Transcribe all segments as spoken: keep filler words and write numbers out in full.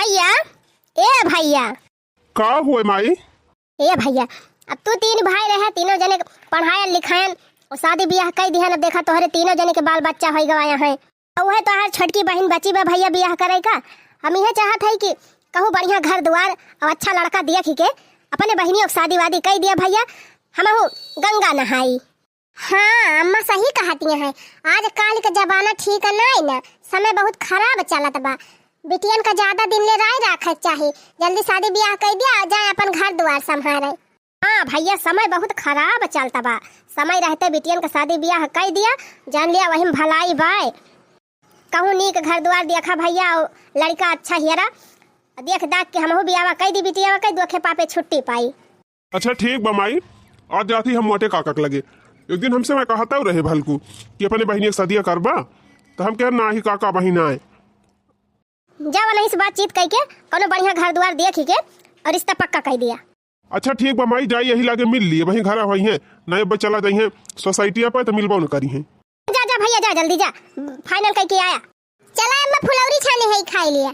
भइया, ए भइया। का हुए माई? ए भइया, अब तू तीन भाई रहे, तीनों जने के पढ़ायन लिखायन, और शादी बियाह कइ दिहन। अब देखा तोहरे तीनों जने के बाल बच्चा होइ गवा है, और उहे तोहार छोटकी बहिन बची बा भइया बियाह करइ का। हम इहे चाहत हई कि कहूँ बढ़िया घर दुआर और अच्छा लड़का देखि के अपने बहिनियों के शादी वादी कइ दिया भइया, हमहू गंगा नहाई। हाँ, अम्मा सही कहतिया हैं। आजकाल के जमाना ठीक नाई ना, समय बहुत खराब चलत बा। बिटियन का ज्यादा दिन ले राय राखे के चाही। जल्दी शादी बियाह कइ दिया और जाए अपन घर दुआर संभारे। हाँ भइया, समय बहुत खराब चलत बा। समय रहते बिटियन का शादी बियाह कइ दिया, जान लिया वही में भलाई बाय। कहूँ नीक घर दुआर देखा भइया, और लड़का अच्छा हियरा, देख दाख के हमहू बियाह कइ दी, बिटिया कइ दुखे पापे छुट्टी पाई। अच्छा ठीक बा माई, आज जात ही हम मोटे काका के लगे। एक दिन हमसे मैं कहता रहे भलकू कि अपने बहिनिया के सदिया करबा, तो हम कहे नाही काका बहिन आए। जा वनही से बातचीत कइ के कौनो बढ़िया घर दुआर देखि के और रिश्ता पक्का कइ दिया। अच्छा ठीक बा माई, जाई यही लागे मिल लिए, वहीं घरा होइहैं, नहीं अब चला जइहैं सोसाइटिया पे तो मिलबो न करिहैं। जा जा भइया जा, जल्दी जा, फाइनल कइ के आया। चला अम्मा, फुलौरी छाने है, खाइ लिया।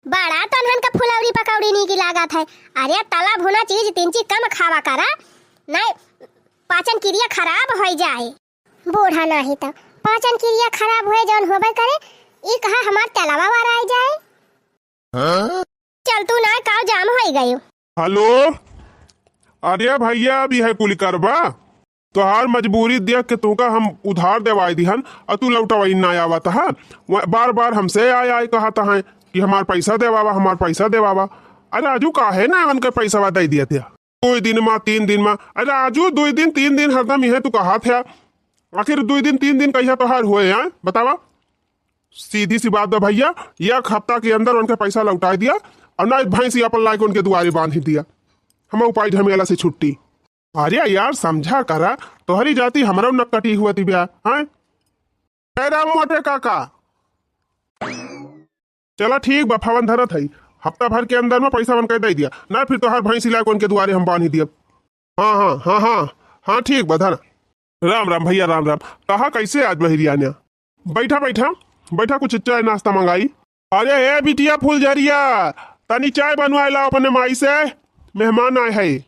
बड़ा तनहन का फुलौरी पकौड़ी नीक लागत है। अरे तला भुना चीज तिनची कम खावा करा, नहीं पाचन क्रिया खराब होइ जाए। बूढ़ा नाही तो पाचन क्रिया खराब होए जौन होबे करे, ई कहा हमार तलवा वार आइ जाए। चल तू ना, काव जाम होइ गयो। हेलो, अरे भइया, अब इहे कुल करबा? तोहार मजबूरी देख के तुका हम उधार देवाइ दिहन, और तू लौटवाइ ना आवत है। वह बार बार हमसे आय आय कहत है कि हमार पैसा देवावा, हमार पैसा देवावा। अरे राजू, काहे ना उनके पैसा दइ दिया था? दुइ दिन मा, तीन दिन मा, अरे राजू, दुइ दिन, तीन दिन हरदम इहे तू कहत है। आखिर दुइ दिन, तीन दिन कहिया तोहार हुए हैं, बतावा? सीधी सी बात बा भइया, एक हफ्ता के अंदर उनके पैसा लौटाइ दिया, और ना भैंसी अपन लाइके उनके दुआरे बांधि दिया। हम उपाय झमेला से छुट्टी। अरे यार, समझा करा, तोहरी जाति हमरो नकटी हुआ थी ब्या, हैं? ए राम मोटे काका, चला ठीक बा, फोन धरत हई, हफ्ता भर के अंदर मा पैसा उनके दइ दिया, ना फिर तोहार भैंसी लाइके उनके दुआरे हम बांधि दिया। हाँ, हाँ, हाँ, हाँ, हाँ, ठीक बा, धर। राम राम भइया, राम राम। कहा कैसे आज बहिरिया ने? बैठा, बैठा, बैठा, कुछ चाय नाश्ता मंगाई। अरे ए बिटिया फुलझरिया, तनी चाय बनवाए ला अपने माई से, मेहमान आए है।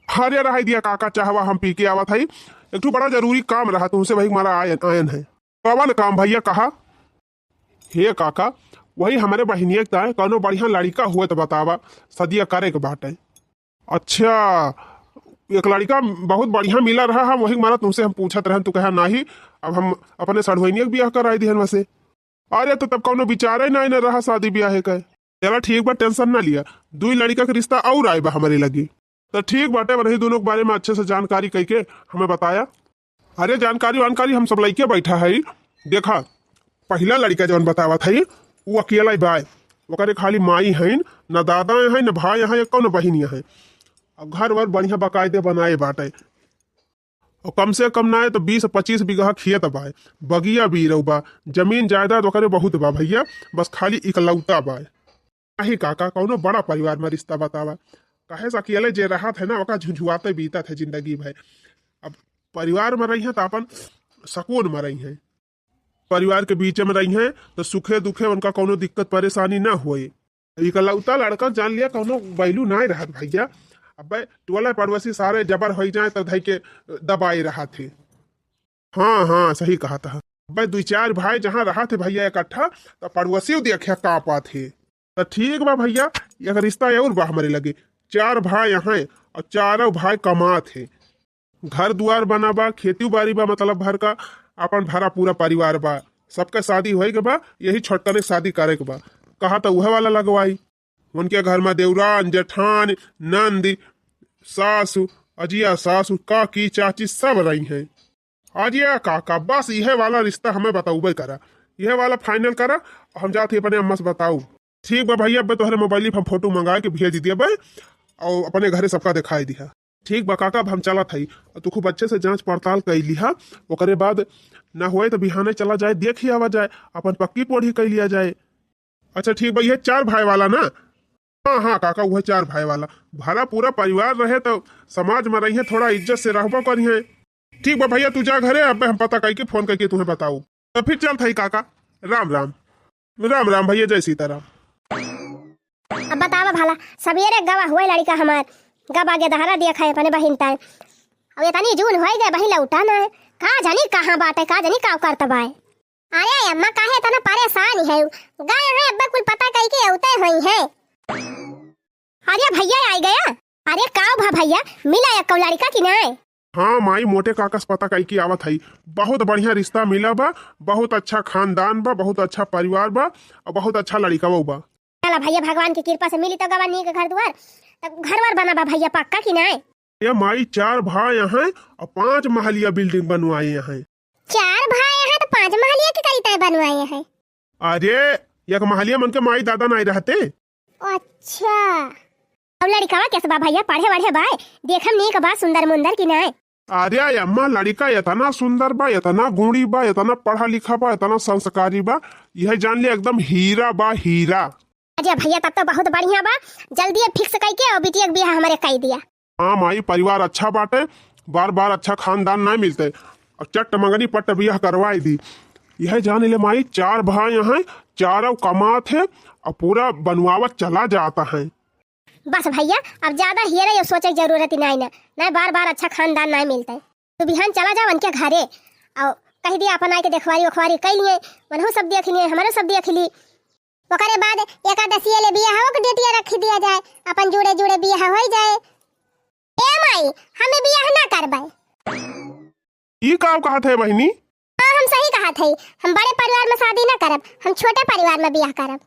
अरे रहाई दिया काका, चाहवा हम पी के आवत हई, एक ठो बड़ा जरूरी काम रहा तुमसे, वही मारा आयन, आयन है। कवन काम भइया, कहा? हे काका, वही हमरे बहिनिया के ताए कौनो बढ़िया लड़िका हुए तो बतावा, सदिया करे के बाटे। अच्छा, एक लड़िका बहुत बढ़िया मिला रहा है, वही मारा तुमसे हम पूछत रहन, तू कहा नाही, अब हम अपने सढ़ुआइनिया के बियाह कराई दिहन वसे। अरे तो तब कौनो विचारे नाही न रहा शादी बियाहे के। चला ठीक बा, टेंशन ना लिया, दुई लड़िका के रिश्ता और आए बा हमरे लगी। तो ठीक बाटे, वही दोनों के बारे में अच्छे से जानकारी कइके हमें बताया। अरे जानकारी वानकारी हम सब लइके बैठा है। देखा, पहिला लड़िका जौन बतावत है, उ अकेला ही बाय, ओकरे खाली माई हइन, न दादा हैं, न भाई हैं, एको न बहिनिया हैं। अब घर वर बढ़िया बकायदे बनाए बाटे, और कम से कम ना है तो बीस पच्चीस बीघा खेत बाय, बगिया बीरऊ बा, जमीन जायदाद ओकरे बहुत बा भइया, बस खाली इकलौता बाय। नाही काका, कौनो बड़ा परिवार में रिश्ता बतावा, काहे से अकेले जे रहत है ना, ओका झुझुआते बीतत है जिंदगी भर। अब परिवार में रही है तो अपन सकून में रही है, परिवार के बीच में रही है तो सुखे दुखे उनका कौनो दिक्कत परेशानी ना होए। इकलौता लड़का जान लिया कौनो value नाय रहत भइया। अबे टोला पड़ोसी सारे जबर होइ जाए तो धई के दबाए रहत है। हाँ, हाँ, सही कहत है। अबे दुई चार भाई जहाँ रहत है भइया इकट्ठा, तो पड़ोसी देखे काँपत है। तो ठीक बा भइया, एक रिश्ता और बा हमरे लगे। चार भाई हैं और चारों भाई कमात है, घर दुआर बना बा, खेती बाड़ी बा, मतलब भर का अपन भरा पूरा परिवार बा। सबका शादी होए के बा, यही छोटकने शादी करे के बा। कहा तो उहे वाला लगवाई। उनके घर में देवरान, जेठान, नंद, सासु, अजिया सासु, काकी, चाची सब रही हैं। अजिया काका, बस इहे वाला रिश्ता हमें बताउबे करा, इहे वाला final करा, हम जात ही अपने अम्मा से बताऊ। ठीक बा भइया, अबे तोहरे mobile पर हम photo मंगा के भेज दिया बे, और अपने घरे सबका दिखाई दिया। ठीक बा काका, अब हम चलत हई, तू खूब अच्छे से जांच पड़ताल कई लिहा, ओकरे बाद ना होए तो बिहाने चला जाए, देख ही आवा जाए, अपन पक्की पोढ़ी कई लिया जाए। अच्छा ठीक बा, ये चार भाई वाला ना? हाँ, हाँ काका, वह चार भाई वाला। भला पूरा परिवार रहे तो समाज में रहिए, थोड़ा इज्जत से रहबो करिए। ठीक बा भइया, तू जा घरे, अब हम पता कई के phone कई के तुम्हें बताऊ। तो फिर चलत हई काका, राम राम। राम राम भइया, जय सीताराम। अब बतावा भला, सबेरे गवा हुए लड़िका हमार, गवा के दहरा दिया खाए अपने बहिन ताए। अब इतनी जून होई गए, बहिन लौटा ना है। का जानी कहाँ बाटे, का जानी का करत बाए। अरे अम्मा, काहे इतना परेशान है? गए हैं अब्बा, कुल पता कई के औते होई है। अरे भैया आई गया। अरे का भा भैया, मिला एक्को लड़िका कि नाय? हाँ माई, मोटे काका से पता कई के आवत हई। बहुत बढ़िया रिश्ता मिला बा, बहुत अच्छा खानदान बा, बहुत अच्छा परिवार बा और बहुत अच्छा लड़िकवो बा। चला भैया, भगवान की कृपा से मिली तो गवा नीक घर दुआर, तो घर वर बना बा भैया पक्का कि नाय? ए माई, चार भाई हैं और पाँच महलिया building बनवाए हैं। चार भाई हैं तो पाँच महलिया के करी तय बनवाए हैं। अरे, एक महलिया मन के माई दादा नाय रहते। अच्छा। अब लड़िकवा कैसे बा भैया, पढ़े वढ़े बाय? देखम नीक बा, सुंदर मुंदर कि नाय? अरे अम्मा, लड़िका इतना सुंदर बा, इतना गुणी बा, इतना पढ़ा लिखा बा, इतना संस्कारी बा, यह जान ले एकदम हीरा बा, हीरा। अरे भैया, तब तो बहुत बढ़िया बा, जल्दी fix कई के और बिटिया के बियाह हमरे कई दिया। हाँ माई, परिवार अच्छा बाटे, बार बार अच्छा खानदान ना मिलते। अब चट्ट मंगनी पट्ट बियाह करवाई दी। यह जान ले माई, चार भाई हैं, चारों कमात है और पूरा बनवावत चला जाता है। बस भैया, अब ज्यादा हियरे ये सोचे के जरूरत ही नाई ना, ना बार बार अच्छा खानदान नाई मिलते। तू बिहान चला जाओ उनके घरे और कह दिया अपन आके देखवारी उखवारी कई लिए, मनहु सब देख लिए, हमरो सब देख ली। ओकरे बाद एकादशी ले बियाह के डेटिया रख दिया जाए, अपन जुड़े जुड़े बियाह हो जाए। ए माई, हमें बियाह ना करबे। ई का कहत है बहिनी? हाँ, हम सही कहत है, हम बड़े परिवार में शादी ना करब, हम छोटे परिवार में बियाह करब।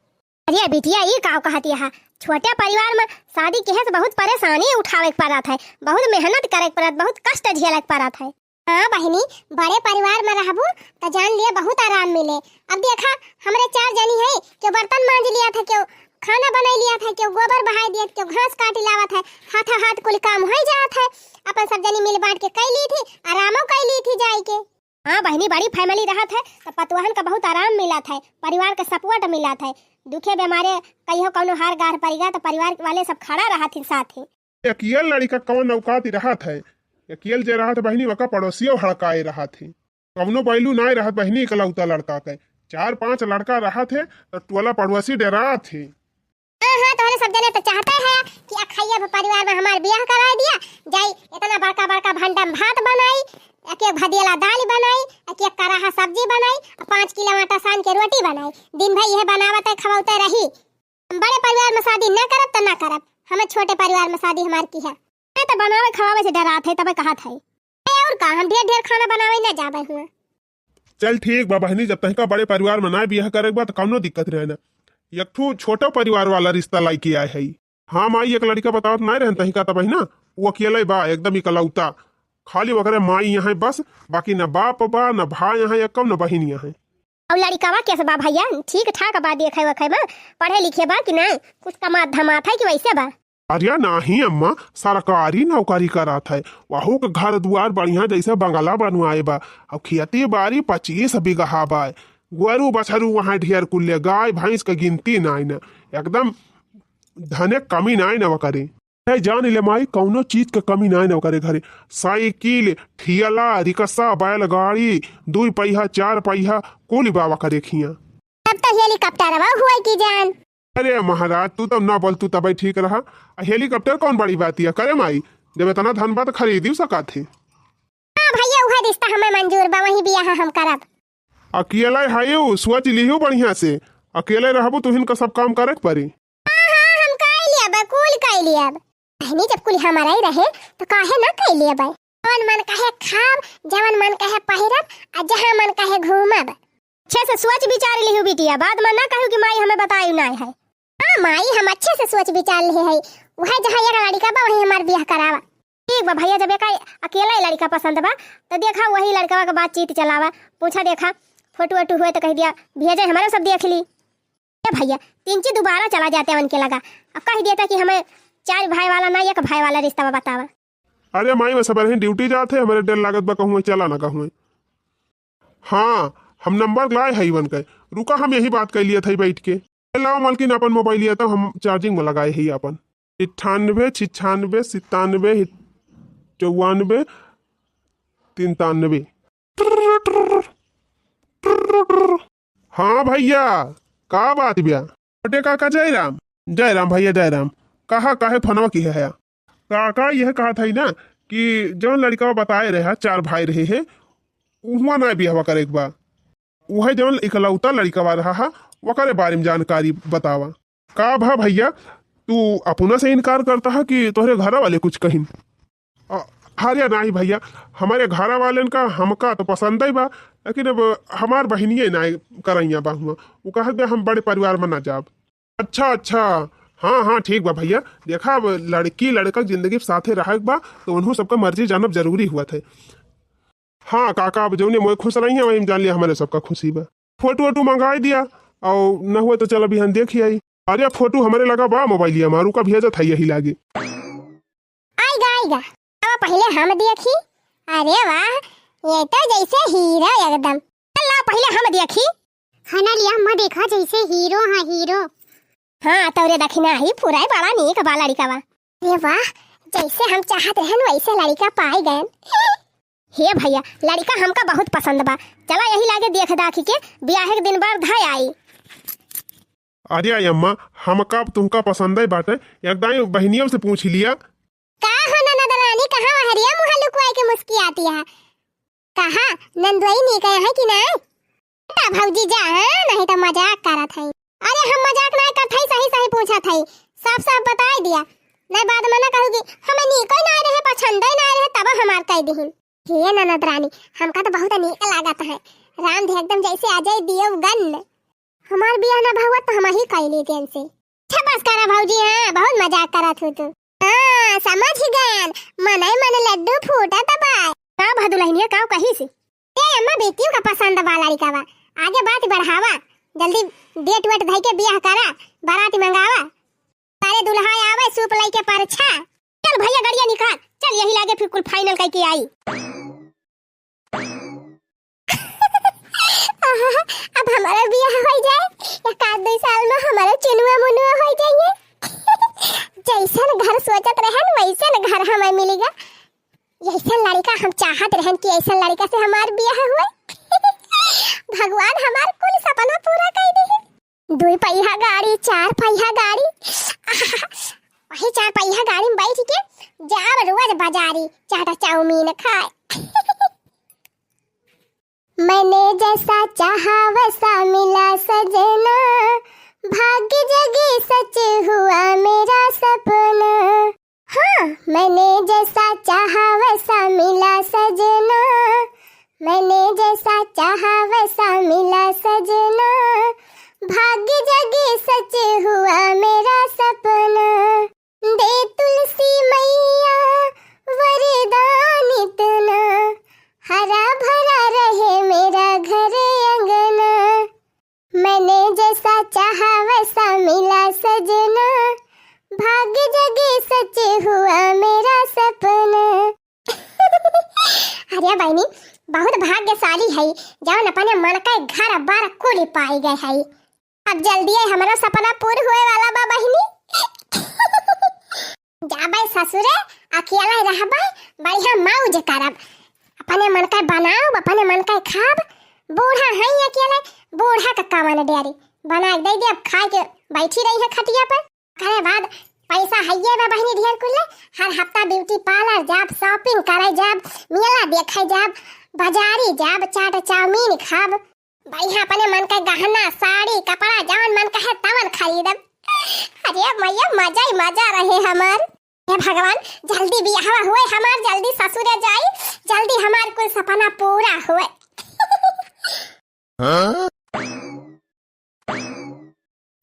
अरे बिटिया, ई का कहत है? छोटे परिवार में शादी किहे से बहुत परेशानी उठावे के पड़त है, बहुत मेहनत करे के पड़त, बहुत कष्ट झेले के पड़त है। हाँ बहिनी, बड़े परिवार में रहबू त जान लिए बहुत आराम मिले। अब देखा, हमरे चार जनी है, केहू बर्तन मांज लिया था, केहू खाना बनाई लिया था, केहू गोबर बहाई दिया था, केहू घास काटी लावत है, हाथा हाथ कुल काम होई जात है। अपन सब जनी मिल बांट के कई ली थी, आरामो कई ली थी जाई के। हाँ बहिनी, बड़ी family रहत है तो पतोहन का बहुत आराम मिलत है, परिवार का support मिलत है। दुखे बेमारे कहियो कौनो हार गार पड़ गया तो परिवार वाले सब खड़ा रहत ही साथ ही। अकेल लड़िका कौन औकात रहत है? अकेल जे रहत बहिनी, ओका पड़ोसियो हड़काए रहत है। कौनो value नाय रहत बहिनी, इकलौता लड़का के। चार पांच लड़का रहत है तो टोला पड़ोसी डरात है। हाँ, हाँ, तोहरे सब जने तो चाहते हैं कि अखैया परिवार में हमार बियाह कराए दिया जाई। इतना बड़का बड़का भंडम भात बनाई, एक एक भदियला दाल बनाई, एक एक कराहा सब्जी बनाई, और पाँच किलो आटा सान के रोटी बनाई। दिन भर यह बनावत है, खवाते रही। हम बड़े परिवार में शादी ना करब त ना करब, हमें छोटे परिवार में शादी हमार की है। मैं तो बनावे खवावे से डरात है, तबे कहत है। ए, और का, हम ढेर ढेर खाना बनावे ना जाबे हुआ। चल ठीक बा बहिनी, जब तहिका बड़े परिवार में ना बियाह करे के बा त कौनो दिक्कत रहे ना। एक ठो छोटा परिवार वाला रिश्ता लाई के आए है। हाँ माई, एक लड़िका बतावत ना रहन तहिका त बहिना, वो अकेले बा, एकदम इकलौता। खाली ओकरे माई यहाँ बस, बाकी न बाप बा, न भाई यहाँ, एक कम न बहिन यहाँ। और लड़िकवा कैसे बा भैया? ठीक ठाक बा, देखे वखे में, पढ़े लिखे बा कि नहीं? कुछ कमात धमात है कि वैसे बा? अरे नाही अम्मा, सरकारी नौकरी करत है, वहू के घर दुआर बढ़िया जैसे बंगला बनवाए बा, और खेती बाड़ी पच्चीस बीघा बा, गोरू बछरू वहाँ ढेर कुल्ले, गाय भैंस के गिनती नाई न, एकदम धने कमी नाई न ओकरे। है जान ले माई, कौनो चीज के कमी नाई न ओकरे घरे, साइकिल, ठियला, रिक्शा, बैलगाड़ी, दुई पहिया, चार पहिया, कुल बा ओकरे खिया। तब तो हेलीकॉप्टर हुआ की जान। अरे महाराज, तू तब ना बोल, तू तबे ठीक रहा। आ हेलीकॉप्टर कौन बड़ी बात है? करे माई, जब इतना धन बा त खरीदी सकत है। हाँ भैया, उहे रिश्ता हमें मंजूर बा, वही बियाह हम करब। अकेले हयू, सोच लिहू बढ़िया से। अकेले रहबू, तुहिन का सब काम करे के पड़ी। हाँ, हाँ, हम कई लियब, कुल कई लियब। बहिनी, जब कुल हमारा ही रहे, तो काहे ना कई लियब? जवन मन कहे खाब, जवन मन कहे पहिरब, आ जहाँ मन कहे घूमब। अच्छे से सोच विचार लिहू बिटिया, बाद में ना कहू कि माई हमें बताई नाय है। हाँ माई, हम अच्छे से सोच विचार लिहे है, वह जहाँ एक लड़िका बा वहीं हमार बियाह करावा। ठीक बा भैया, जब एका अकेला ही लड़िका पसंद बा तो देखा वही लड़कवा के बातचीत चलावा, पूछा देखा फोटो वोटो हुए तो कह दिया भेजे, हमारे सब देख ली। ए भैया, तिनची दोबारा चला जाते हैं उनके लगा, अब कह देता कि हमें चार भाई वाला ना एक भाई वाला रिश्ता बतावा। अरे माई, मैं सबेरे ही ड्यूटी जात है, हमरे डर लागत बा कहूँ चला ना कहूँ। हाँ, हम नंबर लाए है इवन के, रुका हम यही बात कर लिया था बैठ के। लाओ मालकिन अपन मोबाइल लिया तो हम चार्जिंग में लगाए है अपन। अट्ठानबे, छिछानबे, सितानबे, चौवानबे, तिंतानबे। हाँ भैया, का बात बा? छोटे काका जयराम, जय राम भइया, जय राम। कहा, काहे फोनवा किहे हया? काका, यह कहत हई ना कि जौन लड़िकवा बताए रहे, चार भाई रहे हैं, उहवा ना बियाहवा करे के बा। उहे जौन इकलौता लड़िकवा रहा हा, ओकरे बारे में जानकारी बतावा। का भा भइया, तू अपना से इनकार करता है कि तोहरे घरा वाले कुछ कहिन? अ, अरे नाही भइया, हमरे घरा वालेन का हमका तो पसंद ही बा, लेकिन अब हमार बहिनिये ना करइया बा हुआ। उ कहत बा, "हम बड़े परिवार में ना जाब।" अच्छा, अच्छा, हाँ, हाँ, ठीक बा भइया। देखा, अब लड़की लड़का के जिंदगी साथे रहे के बा, तो उन्हों सबका मर्जी जानब जरूरी हुआ थे। हाँ काका, अब जौने मोए खुश रही है, वही में जान लिया हमारे सबका खुशी बा। फोटो वोटो मंगाई दिया, और न हुए तो चल अभी हम देख ही आई। अरे फोटो हमारे लगा बा मोबाइलिया में, रुका भेजत है यही लागे। आइगा, आइगा। अब पहिले हम देखी। अरे वाह, ये तो जैसे हीरो एकदम। ला पहिले हम देखी। हाँ ना लिया, अम्मा देखा जैसे हीरो, हाँ हीरो। हाँ, तोरे दखिना ही पूरा ही बड़ा नीक बा लड़िका बा। अरे वाह, जैसे हम चाहत रहन वैसे लड़िका पाए गए। हे भइया, लड़िका हमका बहुत पसंद बा। चला यही लागे देख दाखी के बियाहे के दिन बार धाय आई। अरे आई अम्मा, हमका तुमका पसंद ही बाटे, एक दाई बहिनियों से पूछ लिया। का हो ननद रानी, कहाँ वहरिया मुँह लुकवाए के मुस्कियाती है? कहाँ नंदुआई निकले है कि नहीं? बेटा भौजी जा, हाँ, नहीं तो मजाक करत है। अरे हम मजाक नहीं करत है, सही सही पूछत है, साफ साफ बताई दिया, नहीं बाद में ना कहू कि हमें नीक ही नहीं रहे, पसंद ही नहीं रहे, तब हमार कह दिहिन। हे ननद रानी, हमका तो बहुत नीक लागत है, रांधे एकदम जैसे अजय देवगन। हमार बियाह ना भवा तो हम ही कई लेते इनसे। अच्छा बस करा भौजी, हाँ, बहुत मजाक करत हो तू। हाँ, समझ गयन, मनई मन लड्डू फूटत बा। का भा दुलहिनिया, का कही से? ए अम्मा, बेटियों का पसंद बा लड़िका बा, आगे बात बढ़ावा, जल्दी डेट वेट धई के बियाह करा, बारात मंगावा। अरे दुल्हा आवे, सूप लइके परछा। चल भइया, गड़िया निकाल, चल यही लागे फिर कुल final कइके आई। आहा, अब हमारा बियाह हो जाए, एक आध दो साल में हमारा चुनुआ मुनुआ हो जाइए। जैसन घर सोचत रहन, वैसन घर हमें मिलेगा। ऐसन लड़िका हम चाहत रहन कि ऐसन लड़िका से हमार बियाह हुए। भगवान हमार कुल सपना पूरा कर दे। दुई पहिया गाड़ी, चार पहिया गाड़ी, वही चार पहिया गाड़ी में बैठ के जाब रोज बाजारी, चाट चाउमीन खाए। मैंने जैसा चाहा वैसा मिला सजना, भाग्य जगी सच हुआ मेरा सपना। हाँ, मैंने जैसा चाहा वैसा मिला सजना, मैंने जैसा चाहा वैसा मिला सजना, भाग्य जगी सच हुआ मेरा सपना। दे तुलसी मैया वरदान इतना, हरा भरा रहे मेरा घर अंगना। मैंने जैसा चाहा वैसा मिला सजना, भाग्य जगी सच हुआ मेरा सपना। अरे बहिनी, बहुत भाग्यशाली है, जौन अपने मन का घर बार कुल पाई गए है। अब जल्दी ही हमारा सपना पूर हुए वाला बा बहिनी। जाबे ससुरे, अकेला रहबे, बढ़िया मौज करब, अपने मन का बनाब, अपने मन का खाब। बूढ़ा है अकेले, बूढ़ा का कवन डेरी, बना के दे दे, अब खाए के बैठी रही है खटिया पर। ओकरे बाद पैसा हइये बा बहिनी ढेर कुल, हर हफ्ता beauty parlour जाब, shopping करे जाब, मेला देखे जाब, बाजारी जाब, चाट चाउमीन खाब, बढ़िया अपने मन का गहना, साड़ी, कपड़ा, जवन मन कहे तवन खरीदब। अरे मैया, मजा ही मजा रहे हमार। हे भगवान, जल्दी बियाहवा हुए हमार, जल्दी ससुरे जाई, जल्दी हमार कुल सपना पूरा हुए। हाँ?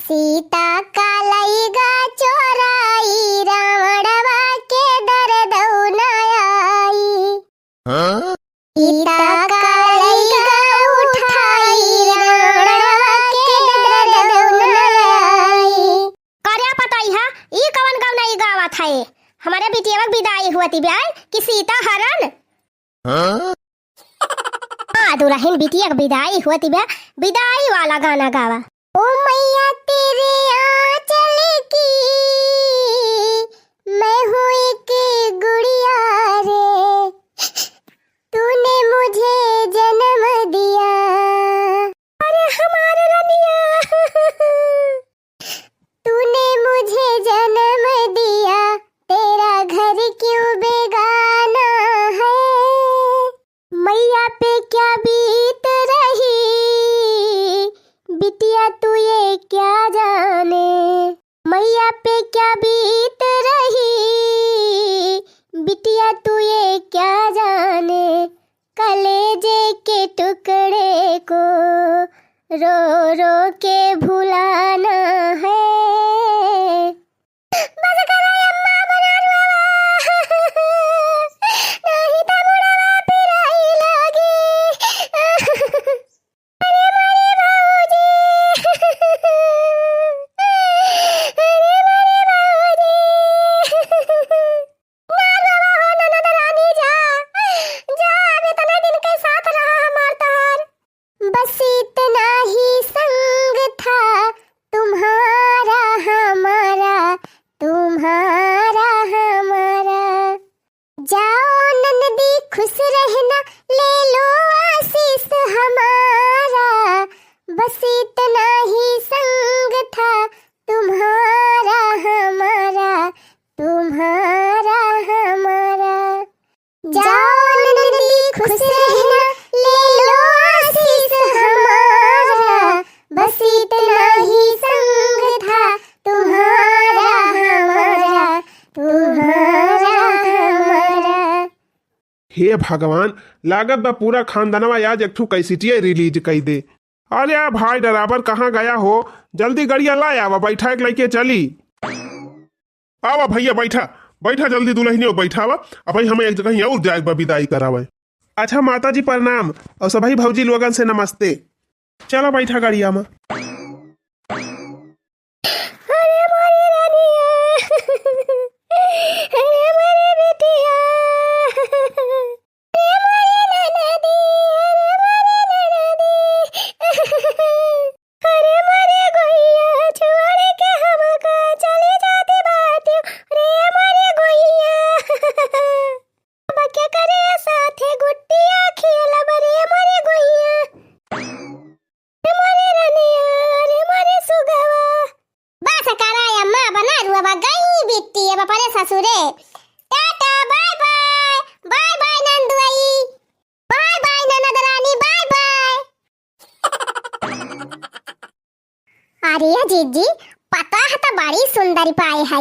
सीता का लइगा चोराई, रावणवा के दरदौ न आई। हाँ? सीता का लइगा उठाई, रावणवा के दरदौ न आई। करे पतई है, ई कवन गवना ई गावत है? हमारे बिटिया के विदाई हुआ थी ब्याह कि सीता हरण? हाँ? हाँ, दुलहिन बिटिया के विदाई होती बा, विदाई वाला गाना गावा। ओ मैया तेरे आंचल की मैं हूँ एक गुड़िया रे, तूने मुझे जन्म दिया। अरे हमारे रनिया, तूने मुझे पे क्या बीत रही, बिटिया तू ये क्या जाने, कलेजे के टुकड़े को रो रो के भुलाना है। बस करा अम्मा, बना रुआवा। नहीं त मुड़वा पिराई लागी। अरे मोरे भौजी। अरे मोरे भौजी। ना रोवा हो ननद रानी, जा, जा, अब इतना दिन के साथ रहा हमार तोहार। बस इतना ही संग था तुम्हारा हमारा, तुम्हारा हमारा। जाओ ननदी खुश रहना, ले लो आशीष हमारा। बस इतना ही संग था तुम्हारा हमारा, तुम्हारा हमारा। जाओ ननदी खुश रहना, ले लो आशीष हमारा। बस इतना ही संग था तुम्हारा हमारा, तुम्हारा हमारा। हे भगवान, लागत बा पूरा खानदनवा आज एक ठो कैसेटिया release कई दे। अरे आ भाई ड्राइवर, कहाँ गया हो? जल्दी गड़िया ला आवा, बैठा के लइके चली। आवा भइया, बैठा, बैठा जल्दी दुलहिनियो, बैठा आवा। अबही हमें एक जगह और जाए बा विदाई करावे। अच्छा माता जी प्रणाम, और सबही भौजी लोगन से नमस्ते। चला बैठा गाड़िया में। अरे मोरी रानिया, अरे मोरी बिटिया, अरे मोरी ननदी, अरे मोरी ननदी। अरे मोरे गोइया, छोड़ के हमका चली जाती बाटियो। रे मोरे गोइया, अब के करे साथे गुट्टिया खेलब रे मोरे गोइया। रे मोरे रनिया, रे मोरे सुगवा। बस करा अम्मा, बना रुआवा, गई बिट्टी अब अपने ससुरे। टाटा, bye bye, bye bye नंदुआई, bye bye ननद रानी, bye bye। अरे जीजी, पतोह त बड़ी सुंदर पाए है।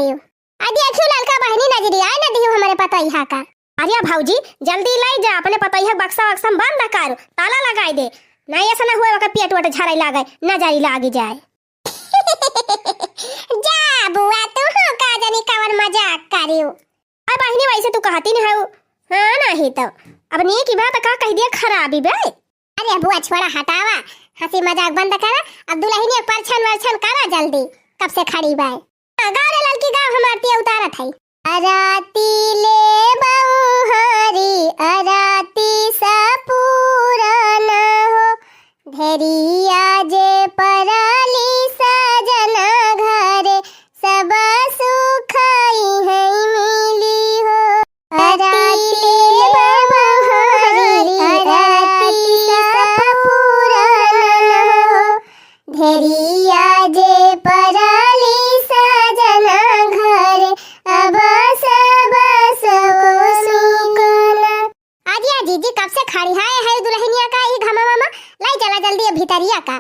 आ देखियो ललका बहिनी, नजरी आए न दियो हमरे पतोहिया का। अरे भौजी, जल्दी लाई जा, अपने पतोहिया के बक्सा वक्सा में बंद कर, ताला लगाई दे। नहीं ऐसा ना हुए ओकर पेट वट झरे लागे, नजरी लागी जाए। जा बुआ, तू हो का जानी कवन मजाक करियो। अरे बहिनी, वैसे तू कहती नहीं हऊ। हाँ, नहीं तो। अब नीक बा त का कह दिया खराबी बे। अरे बुआ, छोड़ा, हटावा, हंसी मजाक बंद करा। अब दुलहिनिया परछन वरछन करा जल्दी, कब से खड़ी बा। हाँ, गाँव रे ललकी, गाँव, हम आरती उतारत हई। अराती ले बहुहारी, अराती सा पूरा न हो, धेरिया जे परली सजना घरे, सब सुख इहै मिली हो। अराती ले बहुहारी, अराती सा पूरा न हो, धेरिया जे परली सजना घरे, अब सब सुख मिली। आजी, आजी जी, कब से खड़ी हाय है दुलहिनिया का ई घमवा में? लाई चला जल्दी अब भितरिया का।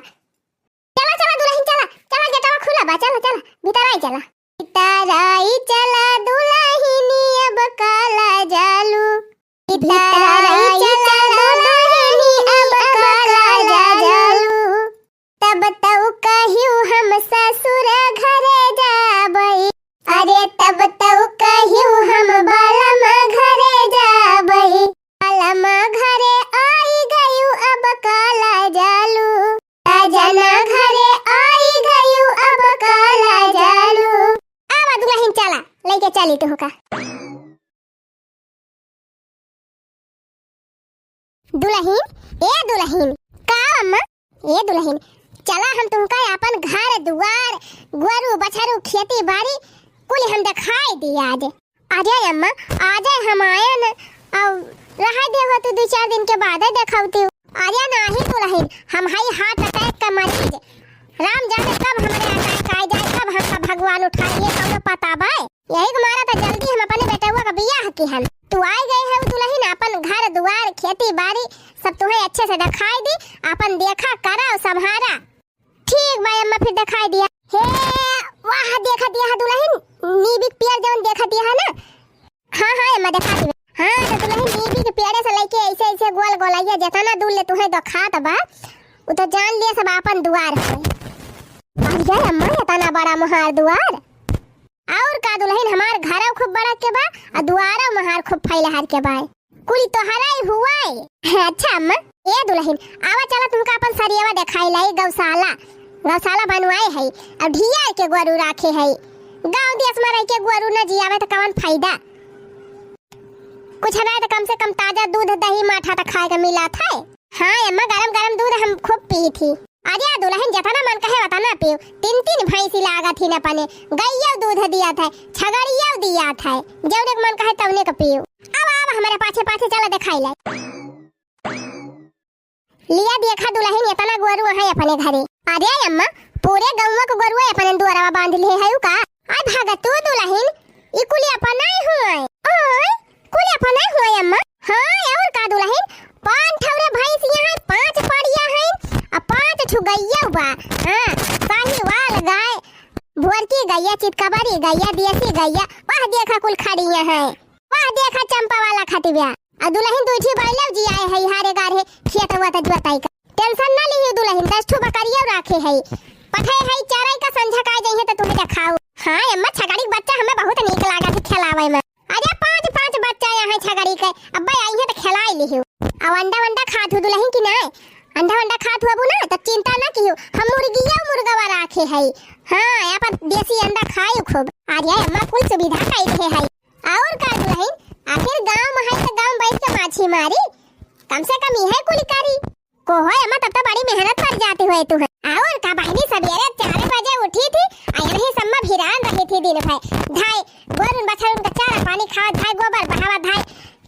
चला, चला दुलहिन, चला, चला, गेटवा खुला बा, चला, चला, भीतर आई चला। भीतर आई चला दुलहिनी, अब काला जालू। भीतर आई चला दुलहिनी, अब काला जालू। तब तउ कहियो हम ससुर घरे जाबई। अरे तब तउ कहियो हम बलम घरे जाबई। बलम घरे आई गयू, अब काला जालू। सजना घरे आई गयू, अब काला जालू। आवा दुलहिन चला, लइके चली तुहका। दुलहिन, ए दुलहिन। का अम्मा? ए दुलहिन, चला हम तुमका आपन घर दुआर, गोरू बछरू, खेती बारी कुल हम देखाई दी आज। अरे अम्मा, आजे हम आयन, अब रहाई देहो तू दुइ चार दिन के बादे देखौती। अरे नाही दुलहिन, हम हई heart attack का मरीज। राम जाने कब हमरे attack आइ जाए, कब हमका भगवान उठाइए, कौनो पता बाय। यही के मारा त जल्दी हम अपने बेटउआ का बियाह किहन। तू आइ गए है दुलहिन, आपन घर दुआर, खेती बारी सब तुहे अच्छे से देखाई दी, आपन देखा, करा और संभारा। ठीक बा अम्मा, फिर देखाई दिया। हे वाह, देखा दिया है दुलहिन, नीबी के पेड़ जौन देखत दिया है ना? हाँ, हाँ, अम्मा, देखात बा। हाँ, तो दुलहिन नीबी के पेड़े से लइके ऐसे, ऐसे गोल गोल आइया, जेतना दूर ले तुहे देखात बा, उ तो जान लिया सब आपन दुआर है। अरे अम्मा, एतना बड़ा मोहार दुआर। और का दुलहिन, हमार घरौ खूब बड़ा के बा, आ दुआरौ मोहार खूब फैलहार के बा। कुल तोहरा ही हुआ है। अच्छा अम्मा, ए दुलहिन, आवा चला तुमका अपन सरियवा देखाई लाई, गौशाला, गौशाला बनवाए है, अब ढियार के गोरू राखे है। गाँव देश में रह के गोरू न जियावे तो कवन फायदा? कुछ ना तो कम से कम ताजा दूध, दही, माठा तो खाए के मिलत है। हाँ अम्मा, गरम गरम दूध हम खूब पीत ही। अरे दुलहिन, जेतना मन कहे ओतना पीव। तीन तीन भैंसी लागत ही न अपने, गइयौ दूध दियत है, छगड़ियौ दियत है, जौने के मन कहे तौने के पीव। अब, अब हमरे पाछे पाछे चला देखाई लाई। लिया देखा दुलहिन, एतना गोरू है अपने घरे। अरे अम्मा, पूरे गौवा के गोरुआ अपने दुआरवा बांध ले है का? अरे भाग तू दुलहिन, ई कुल अपना ही हुआ है। ओए, कुल अपना ही हुआ है अम्मा। हाँ, और का दुलहिन, पाँच ठौरे भैंसिया है, पाँच पड़िया है, आ पाँच ठो गइया बा। हाँ, साहिवाल गाय, भुअरकी गइया, चितकबरी गइया, देसी गइया, वह देखा कुल खड़िया है। वह देखा चंपा वाला खटिया। आ दुलहिन दुइ ठी बैलौ जियाए है, हारे गारे खेतवा त जोताई का। Tension ना लिहियो दुलहिन, दस ठो बकरियौ राखे है। पठे है चराई का, संझा का जइहे त तुम्हें देखाऊ। हाँ अम्मा, छगड़ी के बच्चा हमें बहुत नीक लागत है खेलावे में। अरे पाँच पाँच बच्चा यहाँ छगड़ी के, अब्बे अइहे त खेलाई लिहियो। अब अंडा वंडा खात हो दुलहिन कि नाय? अंडा वंडा खात होबू ना, त चिंता ना किहियो, हम मुर्गिया मुर्गवा राखे है। हाँ, यहाँ पर देसी अंडा खाए खूब। अरे अम्मा, कुल सुविधा कई दे है। और का दुलहिन, आखिर गाँव में है तो गाँव में बैठ के माछी मारी, कम से कम यह कुल करी। को हो अम्मा, तब तो बड़ी मेहनत पर जाती हुए तू है। और का बहिनी, सवेरे चार बजे उठी थी, आ यही सब में भिरान रही थी दिन भर। धाय गोरुन बछरुन का चारा पानी खावा, धाय गोबर बहावा, धाय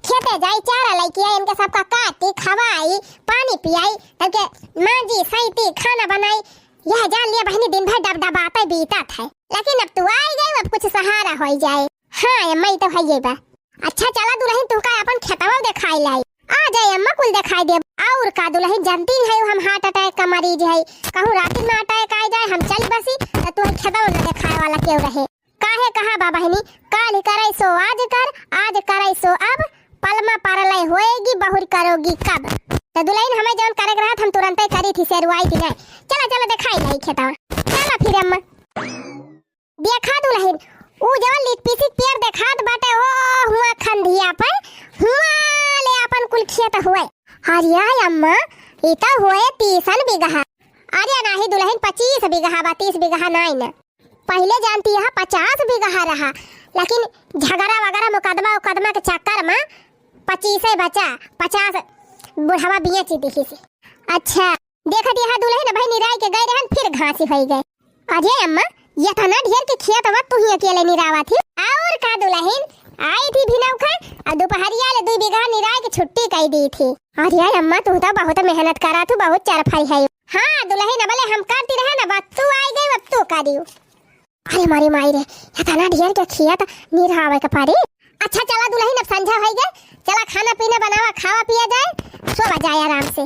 खेते जाई, चारा लइके आई, इनके सबका काटी, खवाई, पानी पियाई, तब के मांजी, सैती, खाना बनाई। यह जान लिया बहिनी, दिन भर डबडबाते बीतत है, लेकिन अब तू आई गई, अब कुछ सहारा होई जाए। हाँ अम्मा, ई तो है ये बा। अच्छा चला दुलहिन, तुहका अपन खेतवा देखाई लाई। आ जाए अम्मा, कुल देखाई देब। और का दुलहिन, जानती है हम heart attack का मरीज है, कहूँ रात में attack आ जाए, हम चल बसी, तो तू खेतवा न देखाए वाला क्यों रहे? काहे कहा बा बहिनी, काल करे सो आज कर, आज करे सो अब, पलमा परलय होएगी, बहुर करोगी कब। तो दुलहिन, हमें जौन करे के रहत, हम तुरंते करी थी, सेरुआई थी नहीं। चला चला देखाई लाई खेतवा। चला फिर अम्मा। देखा दुलहिन, ऊ जवन लिपस्टिक पेड़ देखात बाटे, ओ हुआ खंधिया पर, हुआ ले आपन कुल खेत हुए। अरे अम्मा, ई त हुए तीसन बिगहा। अरे नाही दुलहिन, पच्चीस बिगहा बा, तीस बिगहा नाई न। पहिले जानती यहाँ पचास बिगहा रहा, लेकिन झगड़ा वगैरह, मुकदमा उकदमा के चक्कर में पच्चीसे बचा, पचास बुढ़वा बेच दिहिस। अच्छा, देखत यहाँ दुलहिन अबही निराई के गए रहन, फिर घासी होई गए। अरे अम्मा, एतना ढेर के खेत बा, तू ही अकेले निरावत ही? और का दुलहिन, आई थी भिनौखा, आ दुपहरिया ले दुई बिगहा निराई के छुट्टी कई दी थी। अरे अम्मा, तू तो बहुत मेहनत करा, तू बहुत चरफई है। हाँ दुलहिन, अबले हम करती रहे ना, बस तू आई गई, अब तू करियो। अरे मारी माई रे, एतना ढेर के खेत निरावे के पड़ी। अच्छा चला दुलहिन, अब संझा होई गए, चला खाना पीना बनावा, खावा पिया जाए, सोवा जाए आराम से।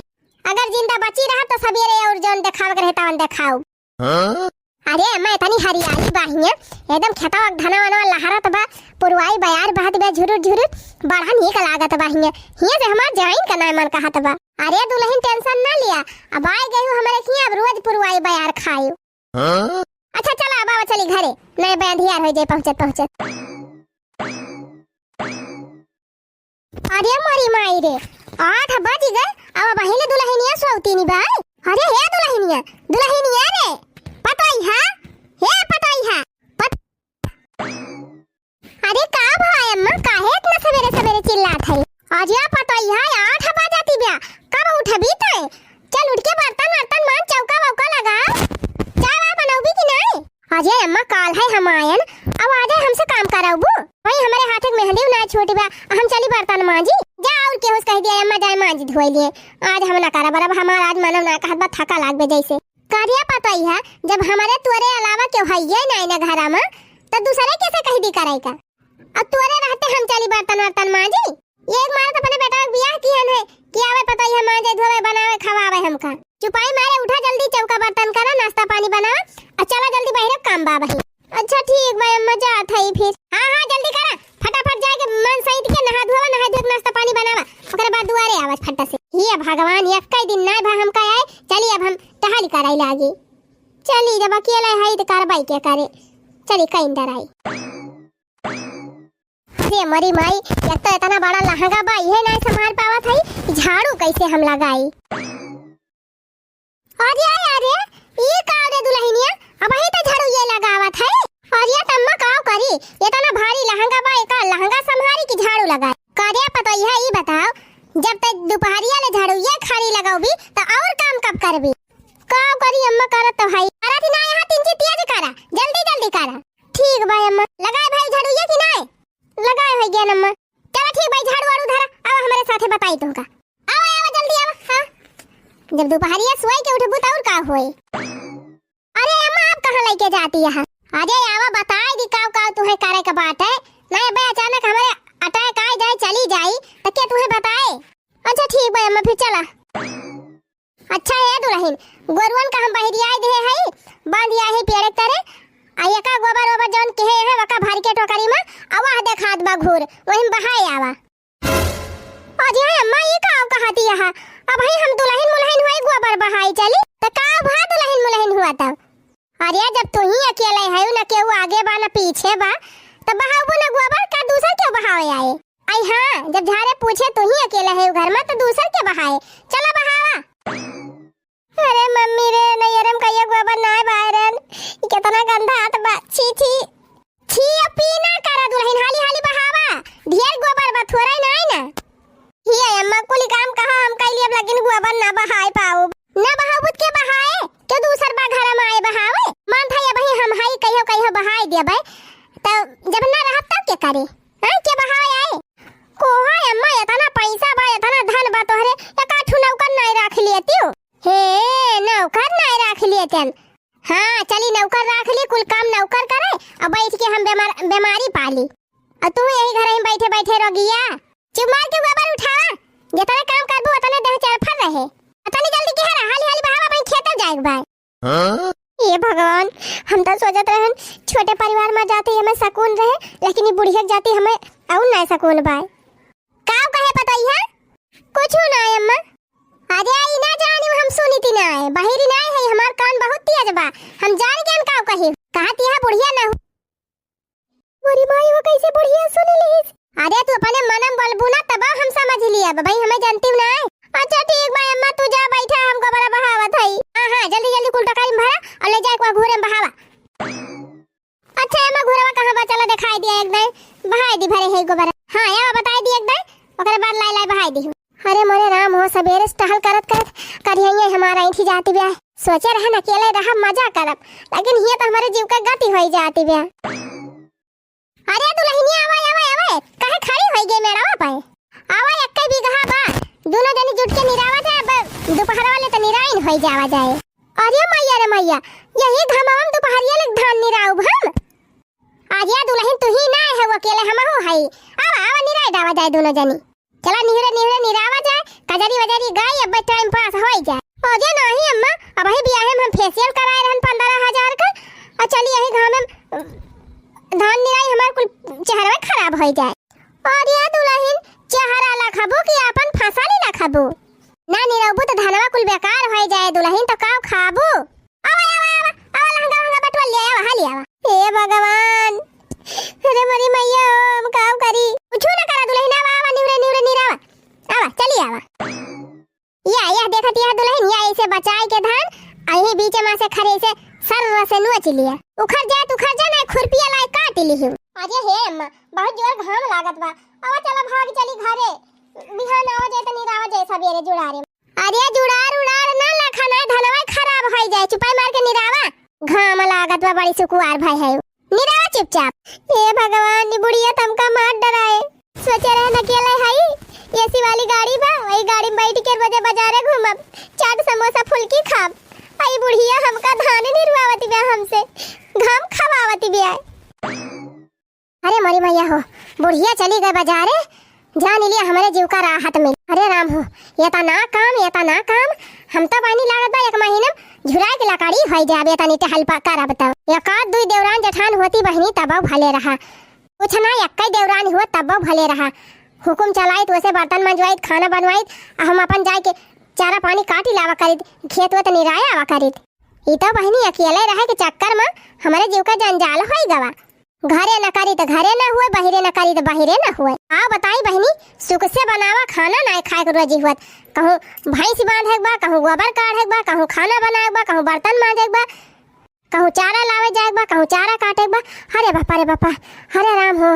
अगर जिंदा बची रहा तो सबेरे और जौन देखावे के रहे तवन देखाऊ। हाँ? अरे अम्मा, एतनी हरियाली बा हियां, एकदम खेतवा के धनवा वनवा लहरत बा, पुरवाई बयार बहत बा झुरुर झुरुर, बड़ा नीक लागत बा हियां। हियां से हमार जाइन का नाय मन कहत बा। अरे दुलहिन, tension ना लिया, अब आए गए हो हमरे हियां, अब रोज पुरवाई बयार खाए। हाँ? अच्छा चला, अब आवा चली घरे, नहीं बे अंधियार हो जाए पहुँचत पहुँचत। अरे मोरी माई रे, आठ बज गए, अब बहिन दुलहिनिया सोवती नी बा। अरे हे दुलहिनिया, दुलहिनिया रे, पतोहिया, हे पतोहिया, पत-, अरे का भा अम्मा, काहे इतना सवेरे सवेरे चिल्लात है? अरे पतोहिया, आठ बजती बा, कब उठबी तै? चल उठ के बर्तन वर्तन मांज, चौका वौका लगा, चाय वाय बनौबी कि नहीं? अरे अम्मा, काल है हम आयन, अब आज हमसे काम करौबू? भाई हमरे हाथ के मेहंदी ना छूटी बा, हम चली बर्तन मांजी। जा और केहू से कह दिया अम्मा जाए मांजी धोई लिए, आज हम ना करब, अब हमार आज मनव ना कहत बा, थका लाग बे जैसे। करिया पतोहिया, जब हमारे तोरे अलावा केहू हइये नाई ना घरा में, तो दूसरे कैसे कह दी करे का? अब तोरे रहते हम चली बर्तन वर्तन मांजी। एक मारत अपने बेटा के बियाह किहन है कि आवे पतोहिया मांजे धोवे बनावे खवावे हमका। चुपाई मारे उठा जल्दी चौका बर्तन करा नाश्ता पानी बनावा और चला जल्दी बहिरे काम बा बही। अच्छा ठीक बा अम्मा, जात हई फिर। हाँ हाँ, जल्दी करा, फटाफट जाके मन सहित के नहा धोवा, नहा धो के नाश्ता पानी बनावा, ओकरे बाद दुआरे आवा फट से। हे भगवान, एक्कै दिन नाय भा हमका आए, चली अब हम टहल कराई लागी। चली, जब अकेले हई त करबाई के करे, चली कहीं डराई। अरे मोरी माई, एक तो इतना बड़ा लहंगा बा, इहे नाय संभाल पावत हई, झाड़ू कैसे हम लगाई? अरे, अरे, ई का रे दुलहिनिया, अबही त झाड़ू ये लगावत है। अरे त अम्मा का करी, इतना भारी लहंगा बा, एका लहंगा संभारी कि झाड़ू लगाई? करे पतोहिया, ई बताओ, जब तक दुपहरिया ले झाड़ू ये खाली लगाउबी, त और काम कब करबी? का करी अम्मा, करत तो हई। करत ही ना, यहाँ तीन चीज तेज करा, जल्दी जल्दी करा। ठीक बा अम्मा। लगाए भाई झाड़ू ये कि नाय? लगाए होई गया अम्मा। चला ठीक भाई, झाड़ू वाड़ू धरा, आवा हमरे साथे बताई तुमका। आवा, आवा, जल्दी आवा। हाँ, जब दुपहरिया सोई के उठबू त और का होई? अरे अम्मा, आप कहाँ लेके जाती यहाँ? अरे आवा, बताई दी काव काव तुहे करे के बाटे। नहीं बे, अचानक हमरे अटैक आए जाए, चली जाई, त के तुहे बताए? अच्छा ठीक बा अम्मा, फिर चला। अच्छा ए दुलहिन, गोरुअन का हम बहिरियाई देहे हई, बांध आही पेड़े के तरे, आ एका गोबर ओबर जौन केहे है, वका भर के टोकरी में, आ वह देखात बा घूर, वही में बहाए आवा। अरे अम्मा, ई का कहती यहाँ? अबही हम दुलहिन मुलहिन होई, गोबर बहाई चली, त का भा दुलहिन मुलहिन हुआ तब? अरे जब तू ही अकेले है, न केहू आगे बा न पीछे बा, त बहाउबू न गोबर, का दूसर केहू बहावे आए? आई हाँ, जब झारे पूछे तू ही अकेले है घर में, त दूसर के बहाए? चला बहावा। अरे मम्मी रे, नैहरे में कहियो गोबर नाय बाय रहन। ई केतना गंधात बा। छी, छी। छी, अब पी ना करा दुलहिन, हाली, हाली बहावा। ढेर गोबर बा, थोड़ा ही नाय ना। ही अम्मा, कुली काम कहा हम कैली, अब लेकिन गोबर ना बहाए पाउब। ना बहाउबू त के बहाए? के दूसर बा घर में आए बहावे? मान भाई, अबही हम हई, कहियो, कहियो बहाए देबे। त जब ना रहब तब के करे? हाँ, के बहावे आए? कोहा अम्मा, इतना पैसा बा, इतना धन बा तोहरे, एका ठू नौकर नाय राख लेतियो? हे, नौकर नाय राख लेतन। हाँ, चली नौकर राख ली, कुल काम नौकर करे, और बैठ के हम बेमार, बेमारी पाली। और तू यही घर में बैठे बैठे रोगिया, चुप मार के गोबर उठावा, जितने काम करबू उतने देह चरफर रहे। उतनी जल्दी के हरा, हाली हाली बहावा, वहीं खेत जाए के बा। हाँ? ये भगवान, हम तो सोचत रहन छोटे परिवार में जाते हमें सुकून रहे, लेकिन ये बुढ़िया के जाती हमें और ना सुकून बाय। का कहे पतोहिया? कुछ ना अम्मा। अरे ई ना जानी, हम सुनी थी ना है, बहिरी ना है, हमार कान बहुत तेज बा, हम जान के हम का कही। कहा तिहा बुढ़िया ना हो। मोरी माई, वो कैसे बुढ़िया सुन लीस? अरे तू अपने मनम बोलबू ना तब हम समझ लिया भाई, हमें जानती ना है। अच्छा ठीक बा अम्मा, तू जा बैठा, हम गोबरा बहावत हई। हाँ हाँ, जल्दी जल्दी कुल टोकरी में भरा और ले जाए को घूरे में बहावा। अच्छा अम्मा, घूरवा कहाँ बा? चला दिखाई दिया एक दाई, बहाई दी भरे है गोबरा। हाँ, आवा बताई दी एक दाई, ओकरे बाद लाई लाई बहाई दी। अरे मोरे राम हो, सबेरे से टहल करत करत करिहैया हमार ऐंठी जाती ब्या। सोचे रहन अकेले रहब मजा करब, लेकिन हिया तो हमारे जीव का गति होई जाती ब्या। अरे दुलहिनिया, आवा, आवा, आवा, काहे खड़ी होई गई मेड़वा पे? आवा, एक्के बीघा बा, दोनों जनी जुट के निरावा जाए, अब दोपहर वाले तो निराइन होई जावा जाए। अरे मैया रे मैया, यही घमवा में दोपहरिया ले धान निराउब हम? अरे दुलहिन, तू ही ना है अकेले, हमहू हई। आवा, आवा, निराई डावा जाए दोनों जनी। चला निहुरे निहुरे निरावा जाए, कजरी वजरी गाई, अब टाइम पास होई जाए। अरे नाही अम्मा, अबही बियाहे में हम फेशियल कराए रहन पन्द्रह हजार का, और चली यही घाम में धान निराई, हमार कुल चेहरवा खराब होई जाए। अरे दुलहिन, चेहरा लखबू कि आपन फसली लखबू? ना निरौबू त धनवा कुल बेकार होई जाए दुलहिन, तो का खाबू? आवा, आवा, आवा, आवा, लहंगा वहंगा बटोर ले आवा, हाली आवा। हे भगवान, अरे मोरी मैया, हम का करी? कुछ ना करा दुलहिन, आवा, आवा, निहुरे, निहुरे, निरावा। आवा, चली आवा। या, या, देखत या दुलहिन, या ऐसे बचाए के धान, अही बीच में से खरे से सर्र से नोच लिया। उखड़ जाए, उखड़ जाए, ना खुरपिया लाए काट लिही। अरे हे अम्मा, बहुत जोर घाम लागत बा। आवा, चला भाग चली घरे। बिहान आवा जाए त निरावा जाए सबेरे जुड़ारे। अरे जुड़ार उड़ार ना लखा, ना धनवा खराब होई जाए, चुपाई मार के निरावा। घाम लागत बा, बड़ी सुकुवार भय है। निरावा चुपचाप। हे भगवान, ई बुढ़िया त हमका मार डराए। सोचे रहन अकेले हई, एसी वाली गाड़ी बा, वही गाड़ी में बैठ के रोजे बाजारे घूमब, चाट समोसा फुल्की खाब। आई बुढ़िया हमका धान निरुआवत बिया हमसे, घाम खवावत बिया। अरे मोरी मैया हो, बुढ़िया चली गए बाजारे, जान लिया हमरे जीव का राहत मिल। अरे राम हो, एतना काम, एतना काम, हम तो बहिनी लागत बा एक महीना में झुराए के लकड़ी होइ जाबे, एतनी टहल पा करब तो। एक आध दुई देवरान जेठान होती बहिनी तबो भले रहा, कुछ ना, एक्कै देवरान हुआ तबो भले रहा। हुकुम चलाइत, वैसे बर्तन मंजवाइत, खाना बनवाइत, आ हम अपन जाए के चारा पानी काटी लावा करित, खेत वेत निराया आवा करित। ई तो बहिनी अकेले रहे के चक्कर में हमरे जीव का जंजाल होई गवा। घरे न करी त घरे न हुए, बहिरे न करी त बहिरे न हुए। आ बताई बहिनी, सुख से बनावा खाना, नाय खाए के रोजी हुअत। कहूँ भैंस बांधे के बा, कहूँ गोबर काढ़े के बा, कहूँ खाना बनाए के बा, कहूँ बर्तन मांजे के बा, कहूँ चारा लावे जाए के बा, कहूँ चारा काटे के बा। अरे बापा रे बापा, अरे राम हो,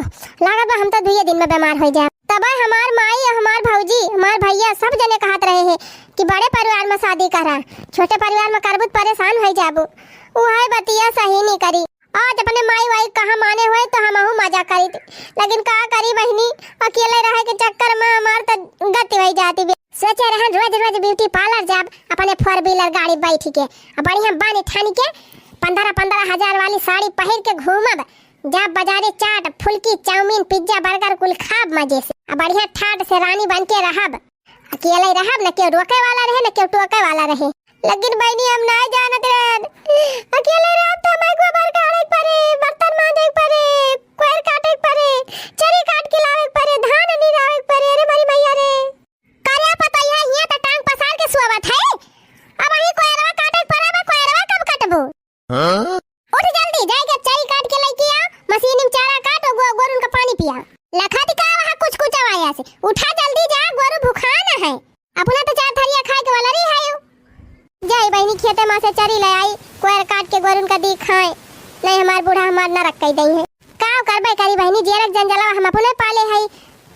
लागत बा हम तो दुइये दिन में बीमार हो जाए। तबे हमार माई, हमार भौजी, हमार भैया सब जने कहत रहे हैं कि बड़े परिवार में शादी करा, छोटे परिवार में करबू त परेशान हो जाबू। उहे बतिया सही नहीं करी। आज अपने माई वाई कहाँ माने हुए तो हमहू मजा करी थी, लेकिन का करी बहिनी, अकेले रहे के चक्कर में हमार तो गति हो जाती बे। सोचे रहन रोज रोज ब्यूटी पार्लर जाब, अपने फोर व्हीलर गाड़ी बैठ के, आ बढ़िया बानी ठानी के, पंद्रह पंद्रह हजार वाली साड़ी पहिर के घूमब, जाब बाजारे चाट, फुल्की, चाउमीन, पिज्जा, बर्गर कुल खाब मजे से, आ बढ़िया ठाट से रानी बन के रहब। अकेले रहब, न केहू रोके वाला रहे, न केहू टोके वाला रहे। लेकिन बहिनी, हम नाय जानत रहन, अकेले रहब त हमार गोबर काढ़े के परे, बर्तन मांजे के परे, कोयर काटे के परे, चरी काट के लावे के परे, धान निरावे के परे। अरे मरी मैया रे, करे पता है, हियां त टांग पसार के सुआवत है। अब वही कोयरवा काटे के परे बा, कोयरवा कब कटबो? हाँ? उठ जल्दी, जाए के चरी काट के लेके आ, मशीन में चारा काट, गो-, गोरुन का पानी पिया। लखत का वहाँ कुछ कुछ आवाया से, उठा जल्दी जा, गोरु भुखान है। अपना तो चार थरिया खाए के वाला रही है। जाई बहिनी खेते में से चरी ले आई, कोयर काट के गोरुन का दी खाए, नहीं हमार बूढ़ा हमार नरक कई दई है। का करबे करी बहिनी, जेरक जंजलवा हम अपने पाले है,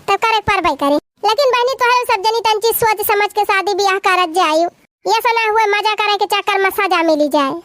तो करे परबे करी। लेकिन बहिनी तोहरे सब जनी तंची सोच समझ के शादी ब्याह करत जायु, ये सना हुए मजा करे के चक्कर में सजा मिली जाए।